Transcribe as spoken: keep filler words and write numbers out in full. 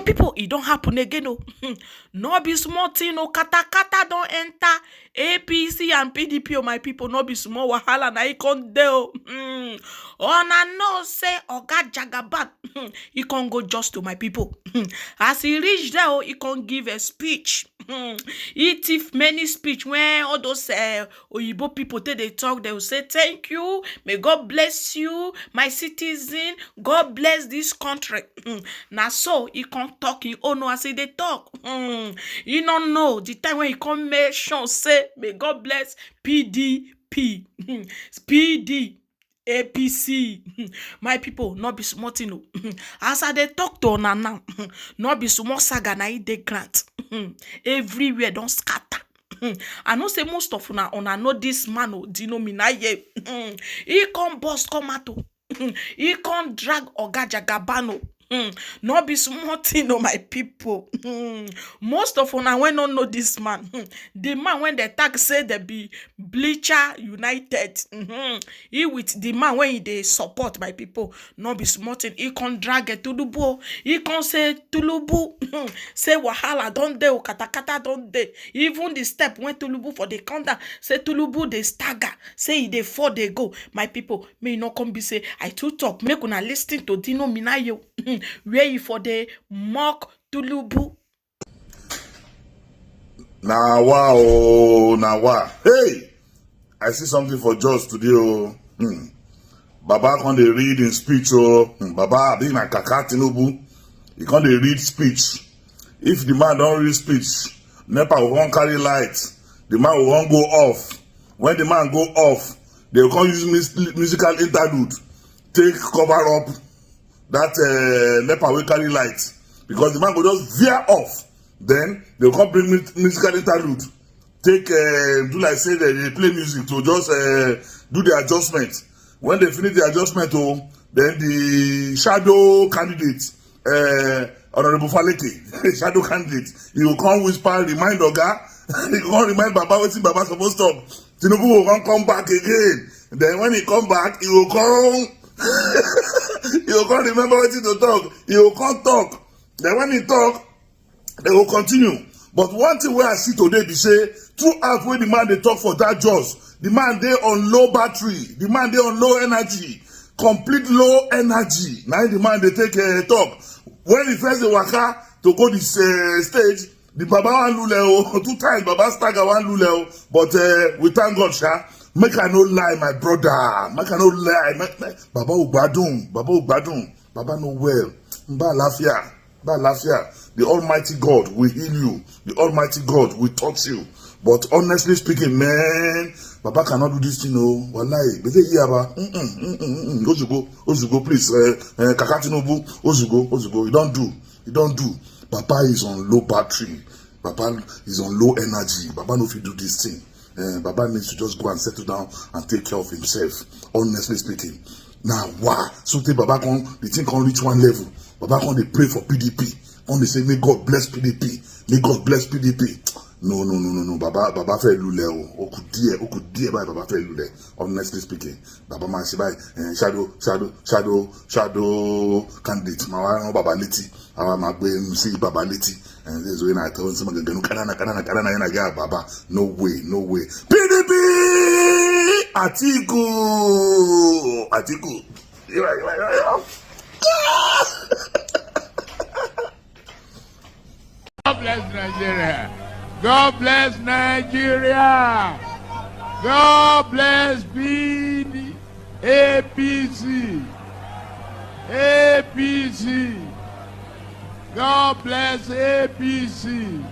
People, e don happen again o. No be small thing o. Katakata don enter A P C and P D P o, my people. No be small wahala na e come dey o. Hmm. Una know say Oga Jagaban, hmm, e come go just to, my people. Hmm. As e reach there o, e come give a speech. Hmm. E thief many speech when all those, eh, oyibo people take dey talk, they will say, "Thank you, may God bless you, my citizen, God bless this country." Hmm. Na so e come talk e own o, as e dey talk. Hmm. E no know the time when e come mention say, "May God bless P D P." Hmm. P D, A P C. Hmm. My people, no be small thing o. Hmm. As I dey talk to una now, hmm, no be small saga na e dey grant. Hmm. Everywhere don scatter. Hmm. I know say most of una, una know this man o, Dino Melaye. Hmm. E come burst come out o. Hmm. E come drag Oga Jagaban o. Hmm. No be small thing o, my people. Hmm. Most of una wey no know this man, hmm, the man wey dey talk say they be Bleacher United. Hmm. E with the man wey e dey support, my people. No be small thing. E come drag, eh, Tinubu o. E come say Tinubu, hmm, say wahala don dey o, katakata don dey. Even the step wey Tinubu for dey come down, say Tinubu dey stagger, say e dey fall dey go. My people, may e no come be say I too talk. Make una listen to Dino Melaye o, where e for dey mock Tinubu. Na wa o, na wa. Hey, I see something for Jos today o. Hmm. Baba come dey read im speech o. Hmm. Baba, abi na kaka Tinubu? E come dey read speech. If the man don read speech, NEPA go come carry light. The man go come go off. When the man go off, they go come use mus-, musical interlude take cover up that, eh, NEPA wey carry light, because the man go just veer off. Then they go come bring mu-, musical interlude, take, eh, do like say they dey play music to just, eh, do the adjustment. When they finish the adjustment o, then the shadow candidate, eh, Honorable Faleke, shadow candidate, e go come whisper, remind Oga, e go come remind Baba wetin Baba suppose talk. Tinubu go come come back again. Then when e come back, e go come, e go come remember wetin to talk. E go come talk. Then when e talk, they go continue. But one thing wey I see today be say, throughout wey the man dey talk for that Jos, the man dey on low battery, the man dey on low energy, complete low energy. Na im the man dey take, eh, talk. When he first dey waka to go this, eh, stage, the Baba wan lule o. Two times Baba stagger wan lule o. But, eh, we thank God, sha. Make I no lie, my brother. Make I no lie. Make, make, Baba o gbadun, Baba o gbadun, Baba no well. Mba lafia. Bad lafia, the Almighty God will heal you. The Almighty God will touch you. But honestly speaking, man, Baba cannot do this thing, oh. Wallahi, but they hear about, mm-mm, mm-mm, mm-mm. Ozugo, Ozugo, please, uh, uh, Kaka Tinubu, Ozugo, Ozugo, you don't do, you don't do. Baba is on low battery. Baba is on low energy. Baba no fit do this thing. Eh, Baba needs to just go and settle down and take care of himself. Honestly speaking, now why? So tey Baba come, the thing come reach one level. Baba come dey pray for P D P. Come dey say, "May God bless P D P. May God bless P D P." No, no, no, no, no. Baba, Baba fẹ́ lulẹ̀ o. Ó kù díẹ̀, ó kù díẹ̀ báyìí, Baba fẹ́ lulẹ̀. Honestly speaking, Baba máa ṣe báyìí. Eh, shadow, shadow, shadow, shadow candidate. Màá wá rán Baba létí. Àwa máa gbé MC Baba létí. And this is when I tell him, "Kanana, kanana, kanana, yana ga Baba." No way, no way. P D P! Atiku! Atiku! God bless Nigeria. God bless Nigeria. God bless B D, A P C. A P C. God bless A P C.